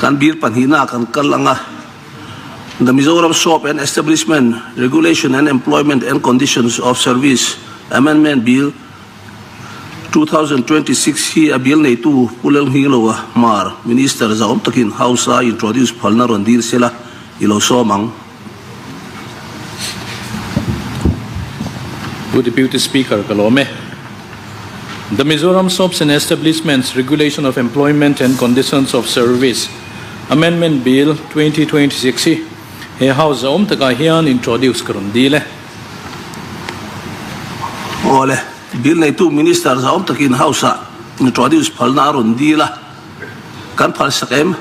Kan bill pahnihna ah kan kal ang a, The Mizoram Shop and Establishment Regulation and Employment and Conditions of Service Amendment Bill 2026 hi a bill neitu Pu Lalnghingloa Hmar Minister zahawm takin House a introduce phalna rawn dil sela i lo sawm ang. Pu Deputy Speaker, ka lawm e. The Mizoram Shops and Establishments Regulation of Employment and Conditions of Service Amendment Bill 2026 hi he House zahawm takah hian introduce ka rawn dil e. Awle, Bill neitu Minister zahawm takin House-ah introduce phalna a rawn dil a, kan phalsak em?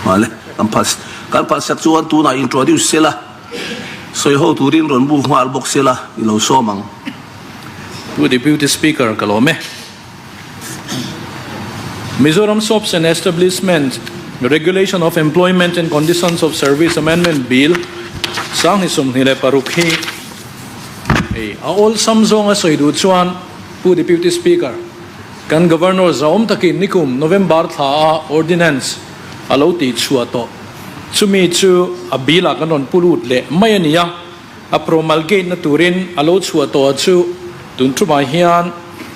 Awle, kan phal kan phalsak chuan tunah introduce sela, sawi ho turin rawn move nghal bawk sela i lo sawm ang. Pu Deputy Speaker, ka lawm e. Mizoram Shops and Establishments Regulation of Employment and Conditions of Service Amendment Bill 2026 hi hei a awlsam zawnga sawi duh chuan Pu Deputy Speaker, kan Governor zahawm takin nikum November thla a Ordinance a lo tih chhuah tawh. Chumi chu a bill ah kan rawn pu lut leh mai a ni a. A promulgate na turin a lo chhuah tawh chu tun tumah hian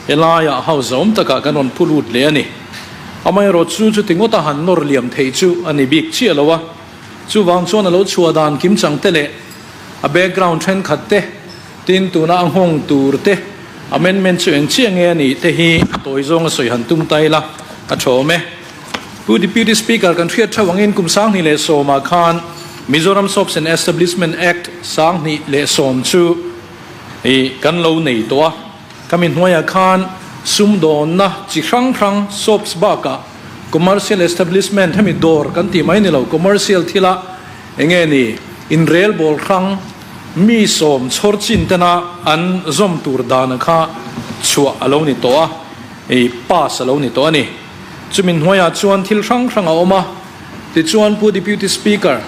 helaiah house awm takah kan rawn phu lut leh a ni. Amaherawh chu chuti ngawta han nawr liam theih chu a ni bik chiah lo a, chuvang chuan a lo chhuah dan kimchang te leh a background thenkhat te, tin tuna a nghawng tur te, amendment chu eng chiah nge a nih te hi tawi zawnga sawi han tum ta ila a tha awm e. Pu Deputy Speaker, kan hriat theuh angin kum 2010 ah khan Mizoram Shops and Establishment Act 2010 chu i kan lo nei tawh a. Khami hnuaiah khan sumdawnna chi hrang hrang shops bakah commercial establishment hemi dawr kan tih mai ni lo commercial thila enge ni inrelbawl hrang mi sawm chhawr chin tena an zawm tur dana kha chhuah a lo ni tawh a, i pass a lo ni tawh a ni. Chumi hnuaiah chuan thil hrang hrang a awm a, tichuan Pu Deputy Speaker,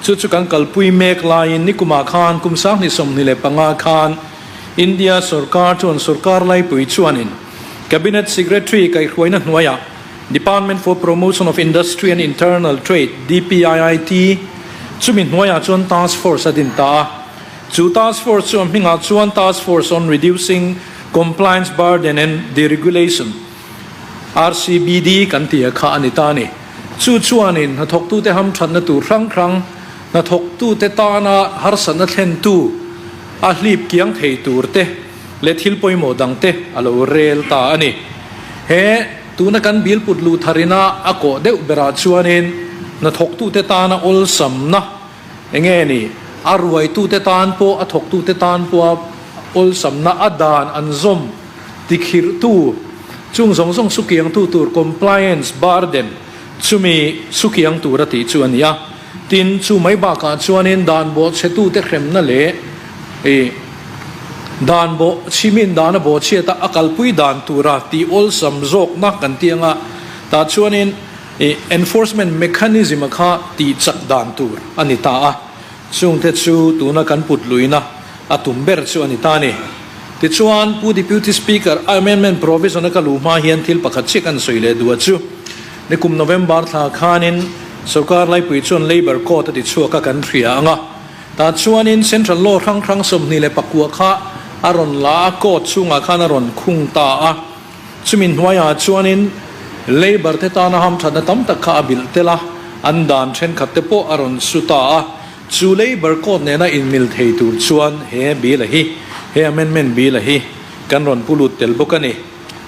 chu chu kan kalpui mek laiin nikumah khan kum 2025 khan India sorkar chuan sorkar laipui chuanin Cabinet Secretary kaihhruaina hnuaiah Department for Promotion of Industry and Internal Trade, DPIIT, chumi hnuaiah chuan Task Force a din ta a. Chu Task Force chu a hmingah chuan Task Force on Reducing Compliance Burden and Deregulation, RCBD kan tih a kha a ni ta a ni. Chu chuanin hnathawktute hamthatna tur hrang hrang, hnathawktute tana harsatna thlentu a hlip kiang thei tur te leh thil pawimawh dang te a lo rel ta a ni. He tuna kan bill put luh tharina a kawh deuh berah chuanin hnathawktute tana awlsamna enge ni, a ruaitute tan pawh a thawktute tan pawha awlsamna a dan an zawm Tikhirhtu, chung zawng zawng sukiangtu tur compliance burden chumi sukiang tur a tih chu a ni a. Tin, chu mai bakah chuanin dan bawhchhetute hremna leh ih dan bawh chhimin dan a bawhchhiat a, a kalpui dan tura tih awlsam zawkna kan tih anga tah chuanin ih enforcement mechanism a kha tih chak dan tur a ni ta a. Chungte chu tuna kan put luihna a tum ber chu a ni ta a ni. Tichuan, Pu Deputy Speaker, a amendment provision a ka luh hma hian thil pakhat chiah kan sawi leh duh a chu. Nikum November thla khanin sorkar laipui chuan Labour Code a ti chhuak a kan hria ang a. Tah chuanin Central Law hrang hrang 24 kha a rawn la a, Code chhungah khan a rawn khung ta a. Chumi hnuaiah chuanin Labour te tana hamthatna tam tak kha a bilh tel a, an dan thenkhat te pawh a rawn su ta a. Chu Labour Code nena inmil thei tur chuan he bill a hi, he amendment bill a hi kan rawn pu lut tel bawk a ni.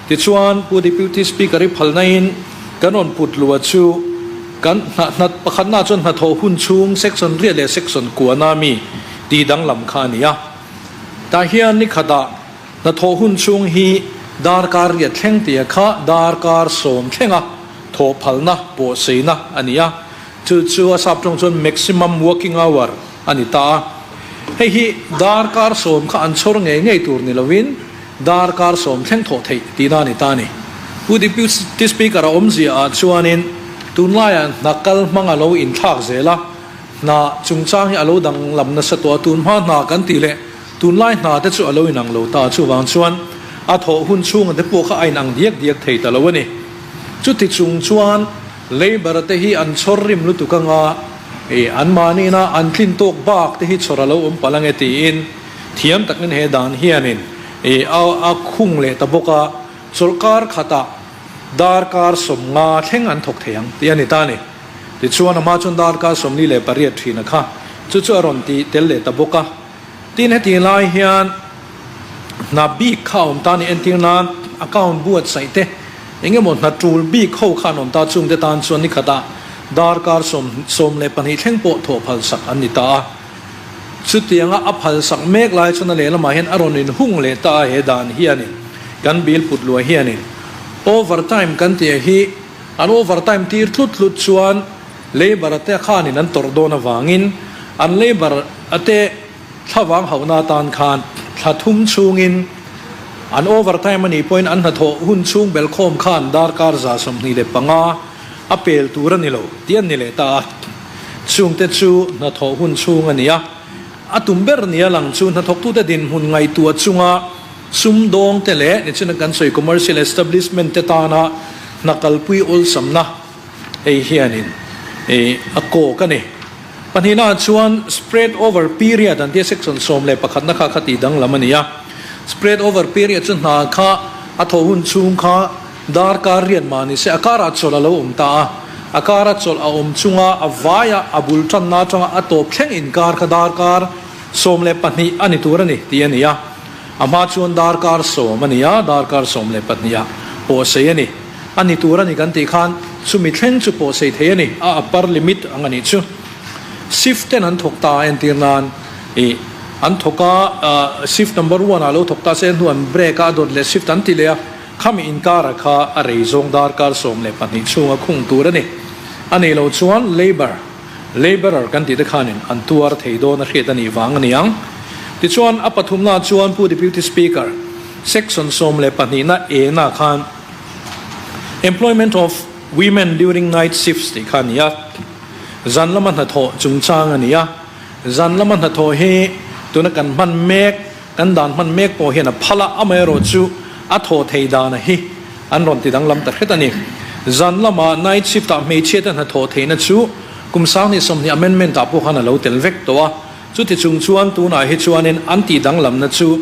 Tichuan, Pu Deputy Speaker i phalnain kan rawn put lua chu kan hna pakhatna chuan hnathawh hun chhung section riat leh section kuana mi tih danglam kha a ni a. Tah hian ni khatah hnathawh hun chhung hi darkar riat thleng tia kha darkar sawm thlenga thawh phalna pawhseina a ni a. Chu chu a sap tawng chuan maximum working hour a ni ta a. Hei hi darkar sawm kha an chhawr ngei ngei tur ni lovin darkar sawm thleng thawh theih tihna a ni ta a ni. Pu Deputy Speaker a awmzia ah chuanin tunlaiah hna kal hmang a lo inthlak zel a, hna chungchang hi a lo danglam nasa tawh a, tunhma hna kan tih leh tunlai hna te chu a lo inang lo ta a, chuvang chuan a thawh hun chhunga te pawh kha a inang diak diak thei ta lo a ni. Chuti chung chuan labour te hi an chhawr rim lutuk anga an mahniina an tlin tawk bak te hi chhawr a lo awm palh ange tiin thiam takin he dan hianin a khung leh ta bawk a, chawlhkar khatah darkar 50 thleng an thawk thei ang tih a ni ta a ni. Tichuan a hma chuan darkar 48 thin a kha chu chu a rawn ti tel leh ta bawk a. Tin heti lai hian hna bik kha a awm ta a ni entir nan account buatsaih te eng emaw hna tul bik ho kha an awm ta chungte tan chuan ni khatah darkar 12 thleng pawh thawh phalsak an ni ta a. Chutianga a phalsak mek lai chuan a lehlamah hian a rawn inhung leh ta a he dan hianin kan bill put luah hianin overtime kan tih hi An overtime tir tlut tlut chuan labour a te khanin an tawrh dawn avangin an labour a te thlavang hauhna atan khan thla thum chhungin an overtime a nih pawhin an hnathawh hun chhung belkhawm khan darkar 25 a pel tur a ni lo tih an ni leh ta a. Chungte chu hnathawh hun chhung a ni a, a tum ber nia lang chu hnathawktute dinhmun ngaihtuah chunga Sumdawng te leh nichina kan sawi commercial establishment te tana hna kalpui awlsamna hei hianin a kawk a ni. Pahnihnaah chuan spread over period an tia section 11 na kha kha tih danglam a ni a. Spread over period chu hna kha a thawh hun chhung kha darkar riat mah ni se a karah chawlh a lo awm ta a. A kara chawlh a awm chunga a vaia a bul tanna atanga a tawp thleng inkar kha darkar 12 a ni tur a ni tih a ni a. A hma chuan darkar 10 a ni a, darkar 12 ah pawhsei a ni. A ni tur a ni kan tih khan chumi thleng chu pawhsei thei a ni, a upper limit ang a nih chu. Shift ten an thawk ta a entir nan ih an thawk a, shift number one ah lo thawk ta se hnu an break a, a dawt leh shift an ti leh a, khami inkara kha a rei zawng darkar 12 chhunga khung tur a ni. A nih loh chuan labour. Labourer kan tih te khanin an tuar thei dawn a hriat a nih vang a ni ang. Tichuan, a pathumna chuan Pu Deputy Speaker, Section 12 na E na khan Employment of Women during Night Shifts tih kha a ni a. Zan lama hnathawh chungchang a ni a. Zan lama hnathawh hi tuna kan hman mek, kan dan hman mek pawh hian a phal a, amaherawh chu a thawh thei dana hi An rawn ti danglam ta hret a ni. Zan lama night shift ah hmeichhiate hnathawh theihna chu kum 2020 amendment ah pawh khan a lo tel vek tawh a. Chuti chung chuan tunah hi chuanin an tih danglamna chu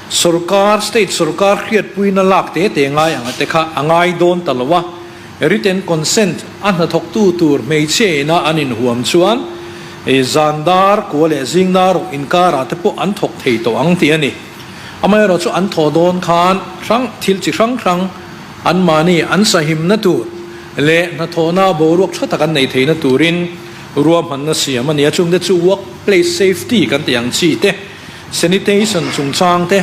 sorkar, state sorkar hriatpuina lak te te ngai ang te kha a ngai dawn ta lo a. Written consent a hnathawktu tur hmeichhia ina an inhuam chuan zan dar kua leh zing dar ruk inkarah te pawh an thawk thei tawh ang tih a ni. Amaherawh chu an thawh dawn khan hrang thil chi hrang hrang anmahni an sahimna tur leh hnathawhna boruak tha tak an neih theihna turin ruahmanna siam a ni a. Chungte chu work place safety kan tih ang chi te, sanitation chungchang te,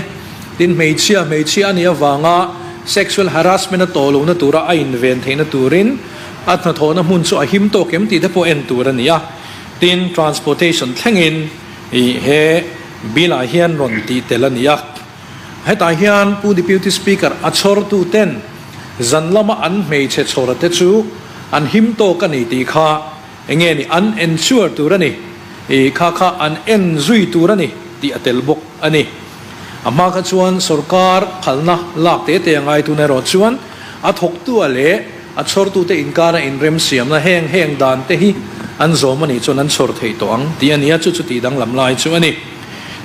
tin hmeichhia hmeichhia a nih avanga sexual harassment a tawh lohna tura a inven theihna turin a hnathawhna hmun chu a him tawk em tih te pawh en tur a ni a. Tin, transportation thlengin ih he. Bill ah hian rawn tih tel a ni a. Hetah hian Pu Deputy Speaker a chhawrtu ten zan lama an hmeichhe chhawr te chu an him tawk a ni tih kha enge ni an ensure tur a ni, i kha kha an en zui tur a ni tih a tel bawk a ni. A hma kha chuan sorkar phalna lak te te a ngai tun erawh chuan a thawktu a leh a chhawrtute inkara inremsiamna heng heng dan te hi an zawm a nih chuan an chhawr thei tawh ang tih a ni a, chu chu tih danglam lai chu a ni.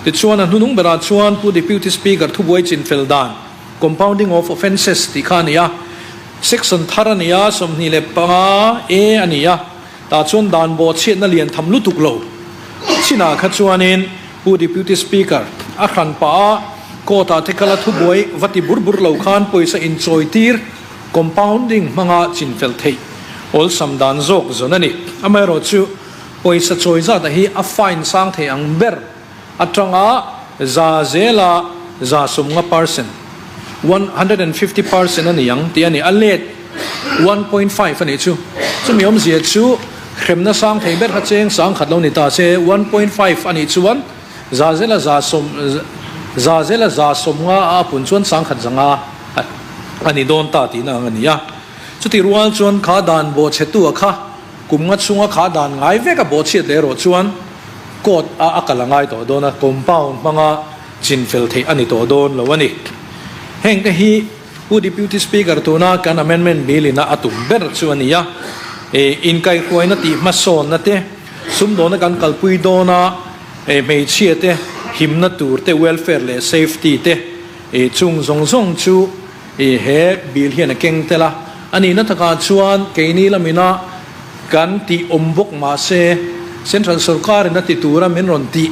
Tichuan a hnunung berah chuan Pu Deputy Speaker thubuai chinfel dan, Compounding of Offences, tih kha a ni a, Section thar a ni a, 25 A a ni a, tah chuan dan bawhchhiatna lian tham lutuk lo chinah kha chuanin Pu Deputy Speaker a hran pah a, court ah te kala thubuai va ti bur bur lo khan pawisa inchawi tir Compounding hmanga chinfel theih awlsam dan zawk zawn a ni. Amaherawh chu pawisa chawi zata hi a fine sang thei ang ber atanga za zela 150 percent, 150%, a ni ang tih a ni. A let 1.5 a nih chu. Chumi awmzia chu hremna sang thei ber kha cheng 1000 lo ni ta se 1.5 a nih chuan za zela za sawm za zela 150 a pun chuan 1000 zanga a ni dawn ta tihna ang a ni a. Chutih rual chuan kha dan bawhchhetu a kha kum nga chhunga kha dan ngai vek a bawhchhiat leh erawh chuan court a a kal a ngai tawh dawn a, compound hmanga chinfel theih a ni tawh dawn lo a ni. Heng te hi. Pu Deputy Speaker tuna kan amendment bill ina a tum ber chu a ni a, inkaihruaina tih hmasawnna te, sumdawna kan kalpui dawna hmeichhia te himna tur te, welfare leh safety te chung zawng zawng chu he bill hian a keng tel a. A nihna takah chuan keini lamina kan tih awm bawk mahse Central sawrkarin a ti tura min rawn tih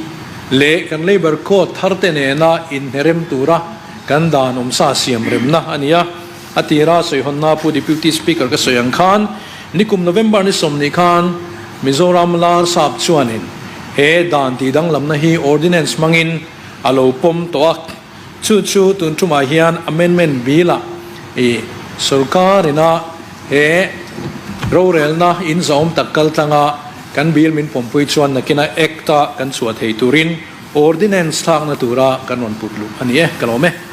leh kan Labour Code thar te nena inhnerem tura kan dan awmsa siam remna a ni a. A tira sawihawnna Pu Deputy Speaker ka sawi ang khan nikum November ni 20 khan Mizoram lar sap chuanin he dan tih danglamna hi Ordinance hmangin a lo pawm tawh a. Chu chu tun tumah hian Amendment Bill-ah i sawrkarina he rorelna inzawm tak kal tlanga kan bill min pawmpui chuan nakina Act-a kan chhuah thei turin Ordinance thlakna tura kan rawn put luh a ni e. Ka lawm e.